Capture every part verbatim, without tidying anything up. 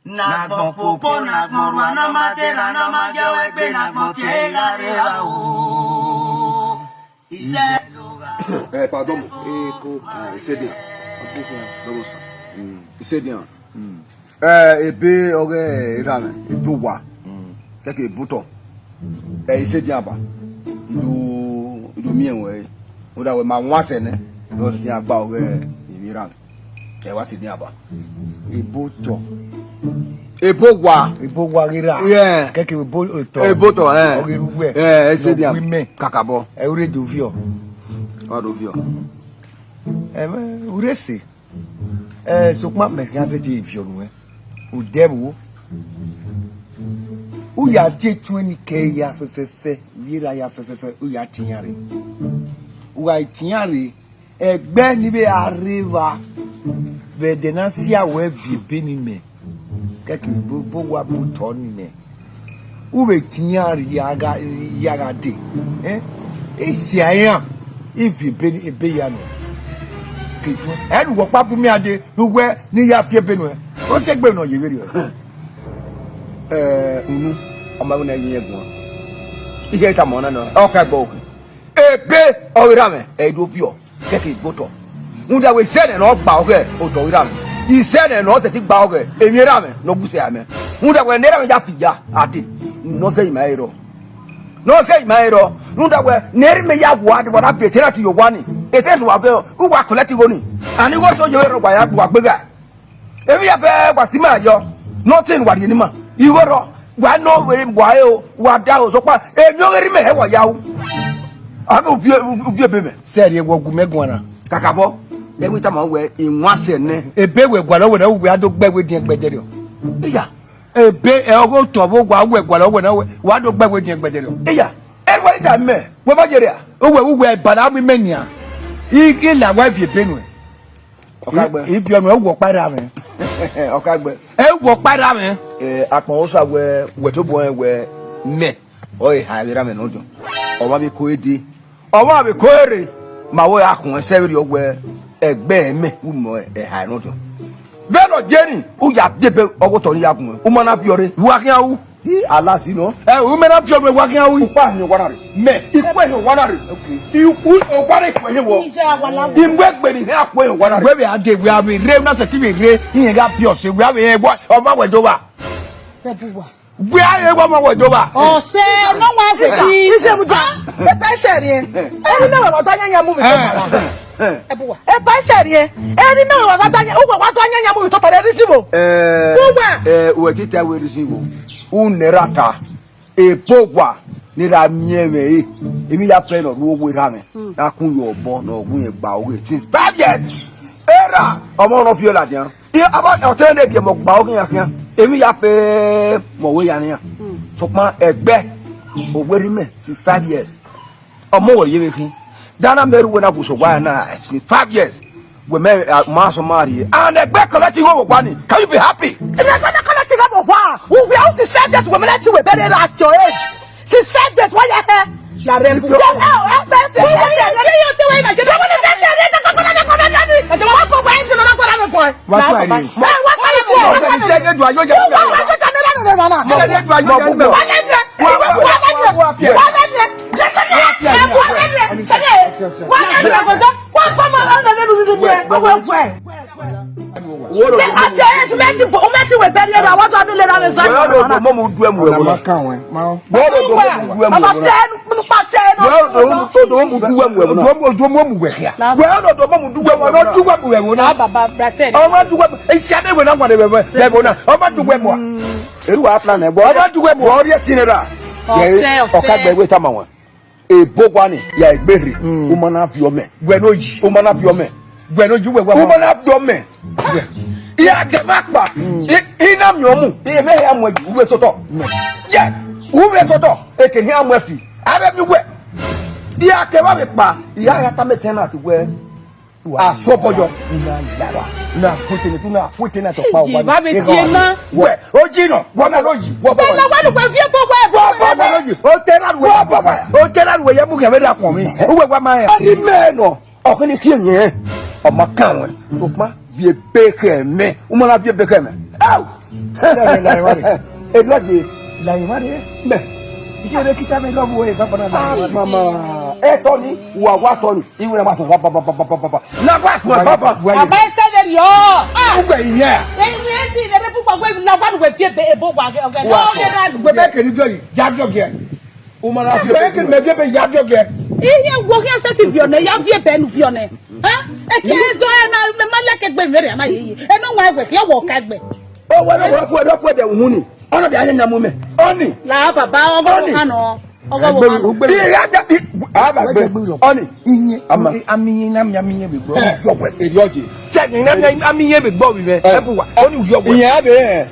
Ne agbọn popo, ne agbọn rua, ne ọ ma de erha, ne ọ ma gie ẹre gbe, ne agbọn tie gha rre evba o. Isẹ do gha. Eh, pardon. Eh, ko. Ah, isẹ dia. Vamos. Mm. Isẹ dia. Mm. Eh, ebe ọghe erha mwẹ, ebe owa. Mm. Kẹkẹ ebe otọ. Eh, isẹ dia ba. I do, I do miẹn ruẹ. Rhunmwuda wẹ ma wan sẹ nẹ, ne ọ sẹtin gba ọghe emwi erha mwẹ. Ẹ wa sẹ edian ba. Ebe otọ. Ebe owa. Ebe owa ghi ra. Yeah. Kẹkẹ ebe otọ. Ebe otọ, eh. Ọ ghi ru wẹ. Eh, ẹ sẹ edian. Nọ gu imẹ. Kakabọ. Ẹ u rre do viọ. Wa do viọ. Ẹ, u rre sẹ. Ẹ, sokpan mẹ khian sẹtin viọ nuẹn. Odẹ vbo. U ya tie etuẹn ni kẹ ya fẹfẹfẹ, u ye ra ya fẹfẹfẹ, u ya tie iran rre. U gha tie iran rre, ẹgbẹ ni vbe a rre evba, vbe ẹdẹ ne a sia wẹ viọ ebe ni mẹ, kẹkẹ ebe owa bu otọ ni mẹ. U vbe tie iran rhie a gha, ya gha dee, eh? I sia iran, I viọ ebe ni, ebe ya nọ. Ke tuẹn. Ẹ ne uwẹ ọkpa bu mẹ a dee, ne uwẹ ne I ya fi ebe nuẹn. Ọ sẹ egbe ne ọ ye vberriọ. Eh, unu, ọ ma vbe na yin guan. I ghẹ tama ọna nọ, ọ ka gbe okhin. Ebe ọghe erha mwẹ, ẹ i do viọ, kẹkẹ i gbe otọ. Rhunmwuda wẹ isẹ nẹ ne ọ gba ọghe otọ erha mwẹ. Isẹ nẹ ne ọ sẹtin gba ọghe emwi erha mwẹ ne ọ gu sẹ amẹ. Rhunmwuda wẹ ne erha mwẹ ya fi ya, a dee, ne ọ zẹ ima ẹre rrọọ. Ne ọ zẹ ima ẹre rrọọ. Rhunmwuda wẹ ne erha mwẹ ya wa, wa na viọ tenant ye owa ni. Tenant wa vẹ, u wa collect igho ni. And igho so ye vberriọ wa ya gbe gha. Emwi ya fẹ wa si ima yọ, nothing wa rhie ne ima. Igho rrọọ, wa nọ vbe wa re o, wa da o, sokpan emwi ọghe erha mwẹ hẹ wa ya ru. A ghe u viọ, u viọ ebe mwẹ. Sẹrriẹ wẹ gu mẹ guan na. Kakabọ, ẹ wẹ I tama wẹ, I wan sẹ nẹ. Ebe wẹ gualọ wẹ na, wẹ a do gbe ẹvbo ediẹn gbẹdẹrriọ. Iya. Ebe ẹ ọghe otọ vbe owa wẹ gualọ wẹ na, wẹ a do gbe ẹvbo ediẹn gbẹdẹrriọ. Iya. Ẹ wẹ I tama mẹ, wẹ ma ye rria. Uwẹ, uwẹ bala mu imẹ nian. I, I la wẹ viọ ebe nuẹn. Ọkagbẹ. I, I viọ nuẹn, ẹ wẹ ọkpa erha mwẹ. Ọkagbẹ. Ẹ wẹ ọkpa erha mwẹ. Eh, akpọn Osa wẹ, wẹ tobọ rẹn wẹ mẹ, ọ eha erha mwẹ ne ọdiọn. Ọmwa vbe ko ede. Ọmwa vbe ko erha. Ma wẹ a khun ẹsẹ vberriọ wẹ ẹgbẹ mẹ, u mẹ eha ne ọdiọn. Vbene ọ ye ni, u ya biebe ọghe otọ ni ya gun, u ma na viọ rre, u wa khian ru. I ala si nọ. Ẹ, u mẹ na viọ nuẹn, u wa khian ru. U kpa hin owa na rre. Mẹ, I kue hin owa na rre. Okay. I, u, owa na I kue hin wọ. Ija wa la. I mu egbe ni hẹ a kue hin owa na rre. Wẹ vbe a dee, wẹ a vbe rre, u na sẹtin vbe rre, irẹn gha biẹ ọse, wẹ a vbe rẹn, wẹ, ọmwa wẹ do vba. Wẹ bu wa. Wẹ a rẹn, wẹ ọmwa wẹ do vba. Ọse, ne ọ wa gbe ta. Ise mu ja. Ebe ẹsẹ rriẹ. Eri mẹ wẹ wa do ayan yan mu vbe. Ẹ bu wa. Ebe ẹsẹ rriẹ. Eri mẹ wẹ wa do ayan, uwẹ wa do ayan yan mu vbe tọtọ rẹ, eri si vbo. Eh, uwa. Eh, uwẹ tita wẹ eri si vbo. U nẹ erha ta. Ebe owa ne erha miẹn mwẹ re, emwi ya fẹ ne ọ ru owa erha mwẹ, ne a kun ye obọ ne ọ gu rẹn gba ọghe since five years. Erha, ọmọ nọ fi ladian. I, aba, ọtẹn ne gie mẹ gba ọghe iran khian, emwi ya fẹ mẹ ọghe ya nian. Sokpan ẹgbẹ, owa erha mwẹ since five years. Ọmọ wẹ ye vbe khin. Dana mẹ ru wẹ na gu sẹ owa na since five years. Wẹ mẹ, ah, ma sọ ma rrie. And ẹgbẹ collect igho vbe owa ni. Can you be happy? Ẹgbẹ na collect igho vbe owa. Uwẹ u si seven days wẹ mẹ lẹti wẹ bẹrẹ at your age. Si seven days why you here? La rẹ bu. Je, eh, eh, bẹsẹ, bẹsẹ, bẹsẹ. Wa try ni. Eh, wa try ni. Wa try ni. Wa try ni. Wẹ ọdọ mọ mu du ẹmu ẹmu na. Wẹ ọdọ mọ mu du ẹmu ẹmu na. Wẹ ọdọ mọ mu du ẹmu ẹmu na. Wẹ ọdọ mọ mu du ẹmu ẹmu na. Wẹ ọdọ mọ mu du ẹmu ẹmu na. Ọmọ du ẹmu. Esi ade wẹ na wan ẹmu ẹmu na. Ọmọ du ẹmu a. Eru wa plan ẹbọ. Ọmọ du ẹmu. Wẹ ọrịa tinera. Ọsẹ, ọsẹ. Ọka gbẹ wẹ tama wan. Ebo wa ni ya egbe rre. Mm. Uma na viọ mẹ. Wẹ no yi. Uma na viọ mẹ. Wẹ no yi wẹ wa. Uma na viọ mẹ. Wẹ. Iya ke ma kpa. Mm. I, i na mi ọmu. I me ya mu ẹgi. Uwe sotọ. Mm. Yes. Uwe sotọ. Eke hia mu ẹfi. Abe mi wẹ. Iya ke ma be kpa. Iya ya ta mẹ tenant wẹ. Asọbọyọ. Una yara. Una fue tenant, una fue tenant ọkpa wa. Ye, ba be tie na. Wẹ, oji nọ, wọ ma lo yi, wọ bọ. Bẹ́ẹ̀ ni, wọ́n ní kò fi epo wẹ̀. Wọ bọ ma lo yi. O tenant wẹ. Wọ bọ ma. O tenant wẹ ye mu kẹ me da kọn mi. Uwe wa ma ya. Ani mẹ nọ. Ọkini kí ẹ̀yẹn. Ọmọ kan wẹ. Sokpa, bi ebe kẹ mẹ. Uma na bi ebe kẹ mẹ. Au! Sẹmẹ la emwa rre. Erriọ ye, la emwa rre. Mẹ. Iye rre kita mẹ lọghe uwẹ, baba na la emwa rre. Mama, etọ ni, wa wa tọ ni. Iwẹ na ma sọ, ba, ba, ba, ba, ba, ba, ba, ba. Na wa sọ, ba, ba. Wa ye. Baba, ese vberriọ. Ah. Ugbẹ iyẹn. Eh, eh, ti, eh, Erhebugwa, wẹ na wa nu wẹ fi ebe, ebo wa, ọghe, ọghe, Wa ọghe tọ. Na nu. Wẹ bẹ kere iviọ yi, ya viọ giẹ. U ma na fi ebe. Bẹ kere mẹ fi ebe, ya viọ giẹ. Iye wo khian sẹtin viọ nẹ, ya fi ebe nu viọ nẹ. Eh? Eke zọ ẹ na, mẹ ma lẹ ke gbe mẹ rẹ, a ma ye ye. Ẹ nọ wa ẹgbẹ, ke wọ ka ẹgbẹ. Owẹ ne ọ fu ẹdẹ, fu ẹdẹ uhunmwu ni. Ọ na bia yan yan mu mẹ. Ọni. La baba, ọgọ Ọni. Wo kha nọ. Ọgọ wo kha nọ. Egbe ugbe. Iye ya ta bi. A ba gbe. Ọni. Iye. Ama. Ami yin na mi, ami yin bi gbọ. Yọ wẹ. Erriọ ye. Sẹ ni na mi, ami yin bi gbọ bi mẹ. Eh. Ẹ bu wa. Ọni yọ wẹ. Iye a be.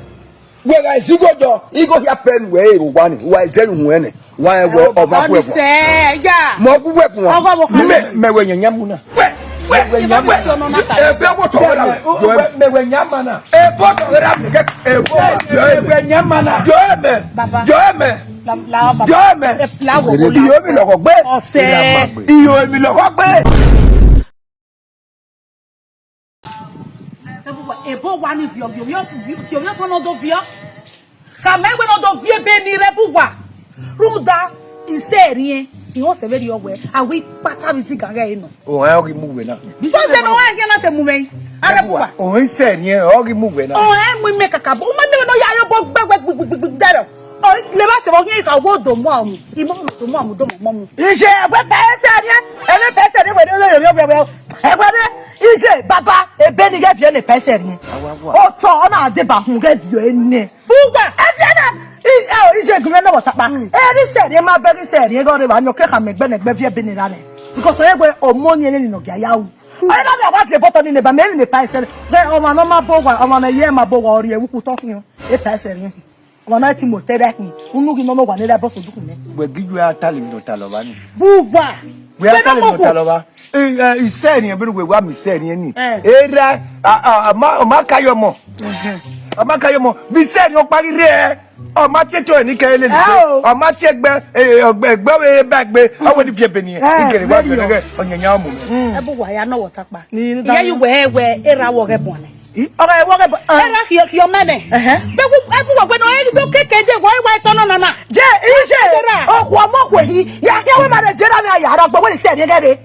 Wẹ gha zi igho jọ, igho hia pẹ ne uwẹ ru wa ni, wa zẹ ru huẹn nẹ, wa ẹwẹ ọba ku ẹkun. Sẹ ya. Mọ gu wẹ kun wa. Ọgọ wo kha. Mẹ, mẹ wẹ yan yan mu na. Wẹ, wẹ, wẹ yan mu na. Ebe wo tọ wẹ ra mẹ. Mẹ wẹ yan ma na. Ebe wo tọ wẹ ra mẹ. Ebe wo tọ wẹ ra mẹ. Jọ mẹ. Baba. Jọ mẹ. La, la, baba. Jọ mẹ. E pla wo. Iyo mi lọghọ gbe. Ọsẹ. Iyo mi lọghọ gbe. Erhebugwa, ebo wa ni viọ, viọ, viọ, viọ, viọ, viọ, tọ ne ọ do viọ. Khama wẹ ne ọ do viọ ebe ni Erhebugwa. Rhunmwuda isẹ ẹriẹn, I họn sẹ vberriọ wẹ, a wẹ ikpata vbe izigan ghe ẹre nọ. Ọnrẹn ọ ghi mu wẹ na. Tọsẹ ne ọ wa khian na te mu mwẹ, Erhebugwa. Ọnrẹn isẹ ẹriẹn, ọ ghi mu wẹ na. Ọnrẹn mu imẹ kakabọ, u ma miẹn wẹ ne ọ ya ye obọ gbe wẹ gbigbigbi dẹrọ. Ọ levba sẹ vbe ọ khian ka wo do mu amu, I ma do mu amu, do mu ọmọ mu. Iye, ẹwẹ pẹsẹ ni, ẹwẹ pẹsẹ ni, wẹ ni, wẹ ni, wẹ ni, ẹwẹ ni, iye, baba, ebe ni ghẹ viọ ne pẹsẹ ni. Awa, awa. Otọ, ọ na deba hun ghẹ viọ ene. Bugba. Ẹ viọ na, i, ẹ, iye gun mwẹ ne ọ vbe takpa. Mm. Ẹ, ni sẹ ni, ma bẹ ni sẹ ni, ghẹ ọre vba, nyọ ke khama ẹgbẹnẹgbẹ viọ ebe ni ra nẹ. Because ọ ye wẹ ọmọ ni ene ni nọ gia ya ru. Ọ ye na vbe a wa viọ obọ otọ ni neba, mẹ emwi ne pẹsẹ ni. Ghẹ ọmwa ne ọ ma bo owa, ọmwa ne ọ ye ma bo owa, ọ rhie ẹwu ku otọ khian. E pẹsẹ ni. Ọmwa na ti mu otọ ẹre khin, unu ghi nọ ne owa ne erha ẹbọ sẹ odukhunmwu nẹ. Wẹ ghi yu a tale emwi ne ọ talọ vba ni. Bugba. Wẹ a tale emwi ne ọ talọ vba. Eh, eh, isẹ ni ẹbẹre wẹ wa mi isẹ ni ni. Eh. Erha, a, a, a ma, ọ ma ka ye ọmọ. Mhm. Ọ ma ka ye ọmọ. Vbe isẹ ni ọkpa ghi rre, ọ ma tie eto ni kẹ lele. Eh, o. Ọ ma tie egbe, eh, ọgbe, egbe ọvbehe ba egbe. Ọ wẹ ni viọ ebe ni. Eh, igere wa very viọ nẹghẹ, ọyẹnyan ọmọ. Mm. Ẹ bu wa ya nọ wọ takpa. Ni, ni, Iye da yu wẹ, wẹ, erha wọ ghẹ buan nẹ. I, ọghe wọ ghẹ bu, ah. Erha khiọ, khiọ mẹ nẹ. Ẹhẹn. Vbe gu, ẹ gu wẹ wẹ nọ, ẹ do keke de, wọ wa etọ nọ nana. Je, ije, erha. Okhuo ọmọ okhuo ehi, ya khian wẹ ma rẹ je erha mwẹ ya rọ gbe wẹ ni sẹ ni ghe re.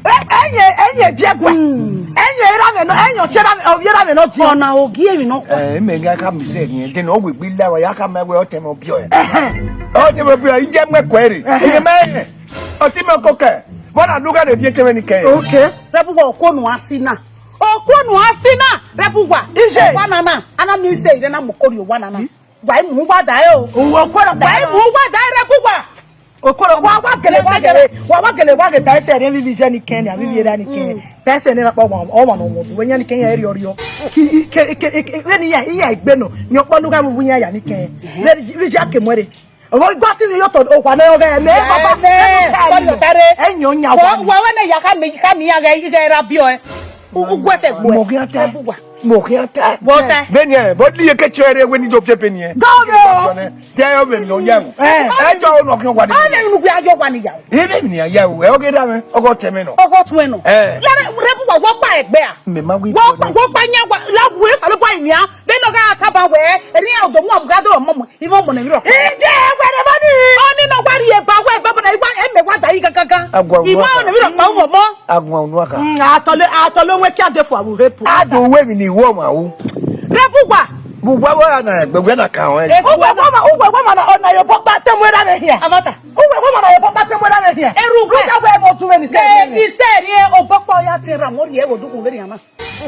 Ẹ, ẹyẹn, ẹyẹn viẹ gua. Hmm. Ẹyẹn erha mwẹ nọ, ẹyẹn ọtẹn erha mwẹ, ovbi erha mwẹ nọ diọ. Ọna ogie emwi nọ kua. Eh, mẹ gha ka mi sẹ ni, de nọ wẹ gbe la wa ya ka ma wẹ ọtẹn mẹ ọbiọ ẹ. Ẹhẹn. Ọtẹn mẹ ọbiọ, ije mwẹ kue re. Ẹhẹn. Ije mẹ ẹyẹn. Ọtẹn mẹ kọkẹ. Vbọ na lugha ne viẹ tẹmwẹ ni kẹ. Okay. Rẹbu wẹ okuo nu a si na. Okuo nu a si na, Rẹbu wa. Ije. Owa nana, a na miẹn isẹ ire na mu okori owa nana. Wa i mu uwa dae o. Uwa okoro Wa i mu uwa dae Rẹbu wa. Okoro, wa, wa gele, wa gele, wa, wa gele, wa gele, pẹsẹ rẹ vivi jẹ ni kẹn, ni a vivi ra ni kẹn. Mm. Pẹsẹ ni ra pa wa, ọ wa nọ wọ, wẹ yan ni kẹn ya riọ riọ. Ki, ke, ke, ke, ke, ni ya, iya egbe nọ, ni ọkpọ nu gha mu ya ya ni kẹn. Mhm. Vẹ, vẹ ya ke mu ẹre. Ọmọ igua si ni yo to okwa na yo ghe, mẹ, baba. Ẹmẹ, kọlu tare. Ẹyin ọyan wa. Wa wẹ ne ya ka mi, ka mi ya ghe, ghe ra biọ ẹ. U, u guẹ sẹ gbuẹ. Mo khian ta. Ẹ bu wa. Mo khian ta. Wọ ta. Beni ẹ, bọ di ye ke chọ ẹre wẹ ni do fie beni ẹ. Dọmẹ o. Jẹ yo beni o ya. Ẹ. Ẹ jọ o nọ khian wa ni. Ọ bẹ nu gbe ayọ wa ni ya. Ebe ni ya o. Ẹ oge da mẹ, ọgọ tẹ mẹ nọ. Ọgọ tẹ mẹ nọ. Ẹ. Lẹrẹ rẹ bu wa wọ pa ẹgbẹ a. Mẹ ma wi. Wọ pa, wọ pa yan wa. La wu sa lo pa yan. Beni ọ gha taba wẹ, eri ya do mu abu gha do mọ mọ. Ivọ mọ nẹ mi rọ. Ije ẹwẹ ne mọ ni. Ọni nọ wa rhie ba wẹ baba na iwa ẹmẹ wa da yi gangan. Agua unu Ivọ aka. Nẹ mi rọ pa wọ mọ. Agua unu aka. Mm, atọle, atọle wẹ kia de fo awu repu. Adu wẹ mi ni wọ ma wu. Repu wa. Bu wa wẹ na gbẹ wẹ na ka wẹ. Uwe wa ma, uwe wa ma na ọna yo bọ pa te mu era ne hia. Amata. Uwe wa ma na yo bọ pa te mu era ne hia. Eru wẹ. Ruka wẹ mo tu wẹ ni se. Ni se ni o bọ pa ya te ra mo ri e wo du kun veri ama.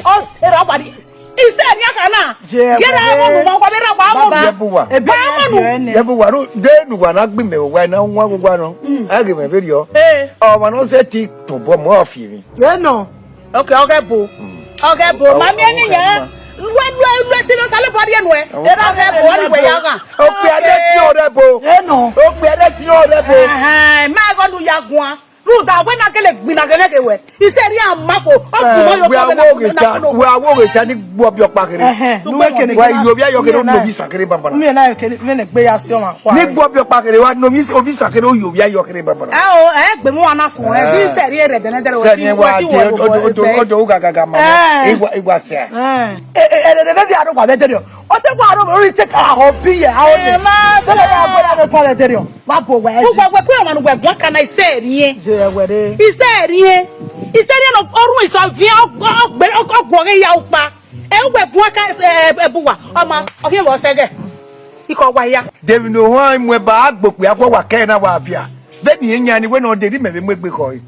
Ọ, erha wa ni. Ise ni aka na. Je, Yẹrẹ wẹrẹ. Amọ nu ma wa, yẹrẹ wa amọ nu. Baba, Yebuwa. Ebe Wa ya amọ nu. Bi ẹnẹ. Yebuwa, ro, de nu wa na gbi mẹ wa na wa wa nọ. Mm. A ghi mẹ veri ọ. Eh. Ọ ma nọ se ti tobọ mọ fi mi. Ye nọ. Okay, ọgẹ bo. Mm. Ọgẹ bo. Ọ, ma mi ọ, ẹni ọgẹ yan. Ma. Lu, lu, lu, ti lo sale bọ di ẹnu ẹ. Ọ, Erha ọgẹ bo, ọ ni wẹ ya gha. Okpia de ti ọrẹ bo. Ye nọ. Okpia de ti ọrẹ bo. Ẹhẹn, ma gọ nu ya guan. Rhunmwuda wẹ na gele gbinna ghe mwẹ ghe wẹ. Isẹ rhie a ma fo, ọ gu mọ yo wẹ kọ vbe na awoghe ta, wẹ awoghe ta ni gbe ọbiọkpa kherhe. Ẹhẹn, ne uwẹ kene wẹ yo vbe ayọ kherhe, ne ovbi isan kherhe banbanna. Mẹ na kene, mẹ ne gbe ya si ọmwa kua. Ni gbe ọbiọkpa kherhe, wa ne ovbi, ovbi isan kherhe, u yo vbe ayọ kherhe banbanna. Ẹ o, ẹ gbe mu wa na sun, ẹ, bi isẹ rhie rẹ dẹnẹdẹnẹ, wẹ sẹ ti ni wẹ wa tie, ọdọ, ọdọ, ọdọ, ọdọ, u gha gha gha ma. Igwa, igwa sia. Ẹ, ẹ, ẹ, ẹ, ẹ, ẹ, ẹ, aro wa vbe dẹrriọ. Ọ te wa aro, ori te ka ho bi ye, aro ni. Ẹ ma tẹlẹ ya gbọdọ vbe kọ vbe dẹrriọ. Wa bo wẹ. Ugbẹn wẹ kue ọmwa ne uwẹ guan ka na isẹ rhiẹn. Ye wẹ re. Isẹ rhiẹn. Isẹ rhiẹn ne ọ rhun isọ viẹn, ọ, ọ, ọ gbe, ọ, ọ guọghọ ya ukpa. Ẹ, uwẹ guan ka, ẹ, ẹ, ẹ, Ẹbuwa. Ọma, ọ khian vbe ọ sẹghẹ. Ikọ wa ya. Devil no họn mu ẹba agbokpia kua wa kẹ na wa via. Vbene irẹn yan ni wẹ ne ọ de, erriọ mẹ vbe mu egbe khọe.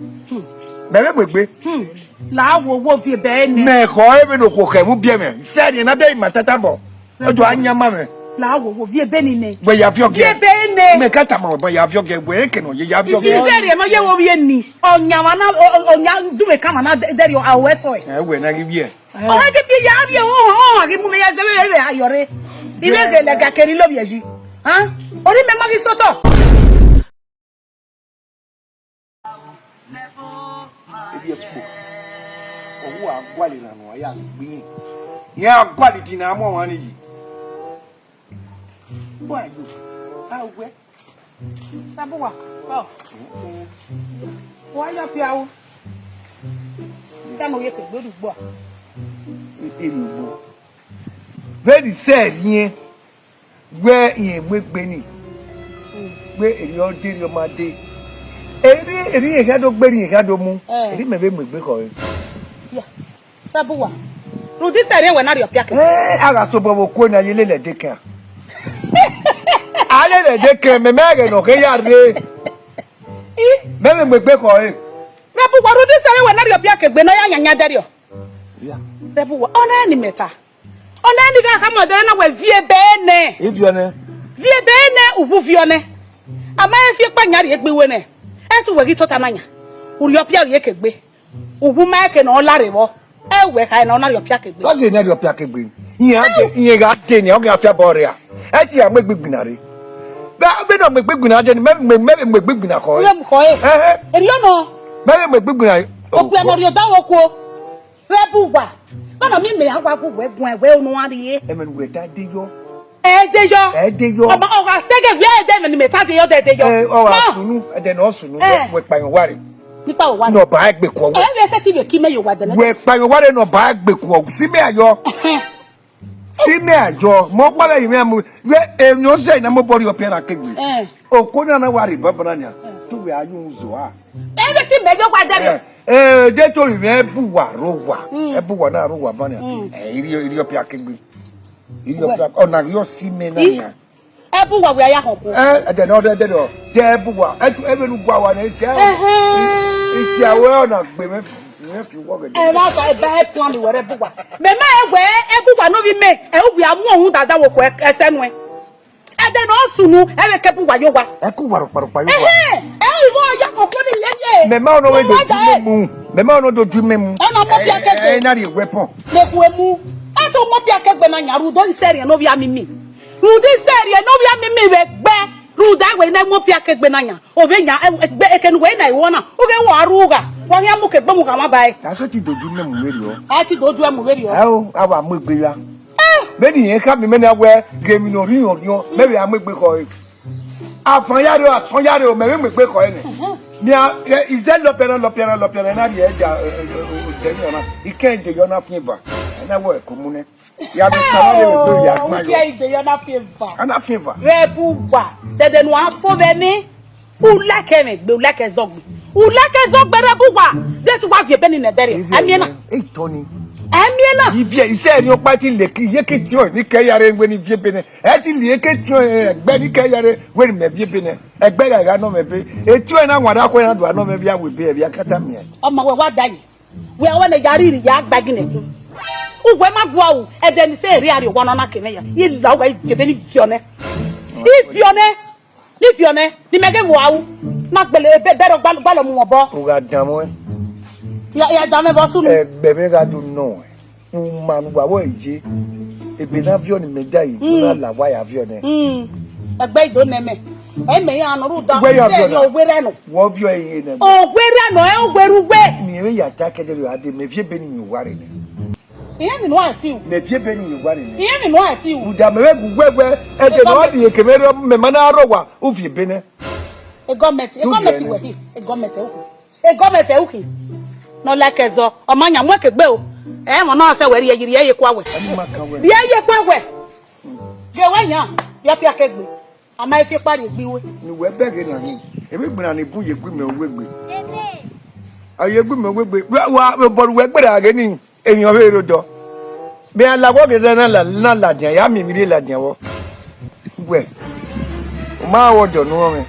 Mẹ vbe mu egbe. Hmm. La wo wo viẹ bẹe nẹ. Mẹ khọe vbene okhuo khẹ mu biẹ mwẹ. Isẹ rhiẹn na bẹ ima tata bọ. Ọ do a yan ma mwẹ. La wo wo viẹ bẹe ni nẹ. Wẹ ya viọ gẹ. Viẹ bẹe nẹ. Mẹ ka tama wẹ, ya viọ gẹ, wẹ ke nọ ye ya viọ gẹ. Isẹ rhiẹn nọ ye wo vbiẹ ni. Ọ yan mwa na, ọ, ọ, ọ yan du mwẹ ka mwa na dẹ, dẹrriọ a wẹ sọ ẹ. Ẹ wẹ na ghi viẹ. Ọ ghi bi ya viẹ, ọ, ọ, ọ ghi mu mwẹ ya zẹ vbe, vbe ayọ rre. Ivbe ghe lẹga keri lo vbiẹ yi. Ha? Ori mẹ ma ghi sotọ. Ebi ẹkpo, ọ wu a gualọ na nọ, a ya gbe irẹn. Iran a gualọ idin na mu ọmwa ni yi. Bọ ayo, a wẹ. Sabuwa, ọ. Wa ya pia o. Dama oye ke gbe ru ugbo a. E, e ru ugbo. Vbene isẹ rhiẹn. Wẹ irẹn mu egbe ni, wẹ erriọ de, erriọ ma de. Erriọ, erriọ irẹn khian do gbe, erriọ irẹn khian do mu, eh, erriọ mẹ vbe mu egbe khọe. Ya, Sabuwa. Rhunmwuda isẹ rhiẹn wẹ na rhie ọpia ke. Eh, a gha sobọ vbe okuo na ye lele ẹdẹ kẹan. A lele ẹdẹ kẹan, mẹ, mẹ ẹghẹ ne ọ khe ya rre. I? Mẹ vbe mu egbe khọe. Sabuwa, rhunmwuda isẹ rhiẹn wẹ na rhie ọpia ke egbe ne ọ ya yanyan dẹrriọ. Ya. Sabuwa, ọ nẹ ni mẹ ta. Ọ nẹ ni gha khama ẹdẹrẹ na wẹ viẹ bẹe nẹ. Iviọ nẹ. Viẹ bẹe nẹ, uwu viọ nẹ. A ma he fi ekpa yan rhie egbe iwe nẹ. Ẹ te uwẹ ghi tota na yan. U rhie ọpia rhie ke egbe. Uwu ma ẹke ne ọ la rre vbọ. Ẹ wẹ kha nọ na rhie ọpia ke egbe. Ọ sẹ ne rhie ọpia ke egbe. Iran de, iran gha de ni, ọ gha fia bọ rria. Ẹ ti ya mu egbe igbinna rre. Vbe, vbe nọ mu egbe igbinna de ni, mẹ, mẹ, mẹ vbe mu egbe igbinna khọe. Uwẹ mu khọe. Ẹhẹn. Erriọ nọ. Mẹ vbe mu egbe igbinna rre. Okpia nọ rhie odaro okuo. Rẹ bu uwa. Vbene ọ miẹn mẹ ya wa gu wẹ guan wẹ unu a rrie. Ẹmwẹ ne uwẹ ta de yọ. Ẹ de yọ. Ẹ de yọ. Ọba, ọ gha sẹ ghe wẹ ẹ de ẹmwẹ ne imẹ ta de yọ, de de yọ. Ẹ, ọ gha sunu, ẹdẹ ne ọ sunu, wẹ kpayọn wa rre. Nipa wa. Ne ọ ba egbe kuọ wẹ. Ẹ vbe sẹ ti vbe ki mẹ ye owa dẹnẹdẹnẹ. Wẹ kpayọn wa rre ne ọ ba egbe kuọ. Si mẹ ayọ. Ẹhẹn. Si mẹ ayọ. Mọ kpa vbe yi mẹ mu. Wẹ emwi ọ zẹ na mobọ rhie ọpia na ke egbe. Ẹn. Oko na na wa rre banbanna nia. Ẹn. Tu wẹ a yu zọ a. Ẹ vbe te imẹ ye owa dẹrriọ. Ẹ, ẹ, je to ri mwẹ, ẹ bu uwa rre owa. Mm. Ẹ bu uwa na rre owa banbanna nia. Mm. Ẹ, irhiọ, irhiọ ọpia ke egbe. Irhiọ ọpia, ọ na rhiọ si mẹ na nia. Ẹ bu uwa wẹ a ya họn ku. Ẹ, ẹdẹ nọ, ẹdẹ, ẹdẹ nọ. Dẹ ẹ bu uwa. Ẹ tu, ẹ vbe nu bu uwa nẹ, isi a. Ẹhẹn. Isi a wẹ ọ na gbe mwẹ fi, mwẹ fi wọ gẹdẹ. Ẹ ma ba, ẹ ba ẹ tuan mi wẹrẹ bu uwa. Mẹ ma ẹ wẹ, ẹ bu uwa ne ovbi mẹ, ẹ u wia mu ohun dada wo ko ẹsẹ nuẹn. Ẹdẹ ne ọ sunu, ẹ vbe ke bu uwa ye owa. Ẹ ke uwa rhọkpa rhọkpa ye owa. Ẹhẹn, ẹ i vbe ọ ya koko ni ye ye. Mẹ ma ọnọ vbe do ju mẹ mu. Mẹ ma ọnọ do ju mẹ mu. Ọ na mọ bia kegbe. Ẹ, ẹ na rhie weapon. Lẹkhuẹ mu. Ẹ to mọ bia kegbe na yan rhunmwuda isẹ rhiẹn ne ovbi a mimi. Rhunmwuda isẹ rhiẹn ne ovbi a mimi vbe gbe. Rhunmwuda wẹ ne mọ bia kegbe na yan. Ovbi yan, ẹ, ẹ, gbe, eke ne uwẹ na i wọ na. U ghe wọ a rhu gha. Wa khian mu ke gbe mu gha mwa ba ẹe. A sẹ ti do ju mẹ mu vberriọ. A ti do ju ẹ mu vberriọ. Ẹ o, a wa mu egbe ya. Eh! Vbene irẹn khama imẹ na wẹ, ghe emwi ne ọ rhiọn rhiọn, mẹ vbe a mu egbe khọe. Afan ya rre o, asọn ya rre o, mẹ vbe mu egbe khọe nẹ. Mhm. Mia, ẹ, izẹ lọpiana, lọpiana, lọpiana, na rhie ẹja, ẹ, ẹ, ẹ, ẹ, odẹ ni ọna, ikẹn de yọ na fian eva, ẹ na wẹ ẹko mu nẹ. Ya vbe kpa na vbe egbe ya gba yọ. Ikẹn de yọ na fian eva. A na fian eva. Rẹ bu uwa, dẹdẹ ne uwa fo vbe ni. U like ẹmwẹ egbe, u like ẹzọgbe. U like ẹzọgbe rẹ bu uwa. De te uwa viẹ ebe ni nẹ ẹdẹrriọ. Ẹ miẹn na. Ẹ tọ ni. Ẹ miẹn na. Ivie isẹ ni ọkpa ti leke, iye ke tiọn ni kẹ ya rre wẹ ne I viẹ ebe nẹ. Ẹ ti leke tiọn, ẹ, ẹgbẹ ni kẹ ya rre wẹ ne mẹ viẹ ebe nẹ. Ẹgbẹ gha gha nọ mwẹ ebe. Etiọn na wanna khuẹ na do a nọ mwẹ vbe a wẹ ebe, ẹ vbe a kata miẹn. Ọma wẹ wa da yi. Wẹ wẹ ne ya rhirhi ya gba gine ku. Uwẹ ma gua u, ẹdẹ ni sẹ erriọ arrie owa nọ na ke mwẹ ya. I la uwẹ viẹ ebe ni viọ nẹ. I viọ nẹ. Ni viọ nẹ, ne imẹ ghe vbe ua ru, na gbele ebe bẹrẹ gbalọ mu obọ. U gha danmwẹ. Ya, ya danmwẹ vbe ọ sunu. Ẹgbẹ mwẹ gha do nọ, u ma ne uwa vbọ ye, egbe na viọ ne imẹ da yi, u na la uwa ya viọ nẹ. Mm. Ẹgbẹ i do nẹ mẹ. Ẹ mẹ ya nọ rhunmwuda, wẹ ya sẹ viọ na. Owerriẹ nọ. Wọ viọ ẹre nẹ. Owerriẹ nọ, ẹ owerriẹ uwẹ. Ni ẹ vbe ya ta kẹdẹ rẹ a dee, mẹ viọ ebe ni yin uwa rre nẹ. Iran ni nọ a ti u. Mẹ viọ ebe ni yin uwa rre nẹ. Iran ni nọ a ti u. Uda mẹ vbe gu wẹ wẹ, ẹdẹ ne ọ rhie kevbe rọ, mẹ ma na rọ wa, u viọ ebe nẹ. E gọọmenti, e gọọmenti wẹ hi, e gọọmenti u hi. E gọọmenti u hi. Nọ like ẹzọ, ọ ma yan mu ẹkẹ gbe o. Ẹ mọ na sẹ wẹ rhie yi rhie ye kua wẹ. Rhie ye kua wẹ. Gie wẹ yan, ya pia ke gbe. A ma fi ekpa rhie gbe iwe. Ne uwẹ bẹghe na ni, emwi gbinna ni bun ye gu mẹ uwu egbe. A ye gu mẹ uwu egbe. Wa, wa, bọ ne uwẹ gberra ghe ni, emwi ọ vbe rre odọ. Mẹ a la wọ ghe na la, na ladian, ya miẹn emwi rhie ladian vbọ. Wẹ, u ma wọ ọdọ ne u rọnmwẹ.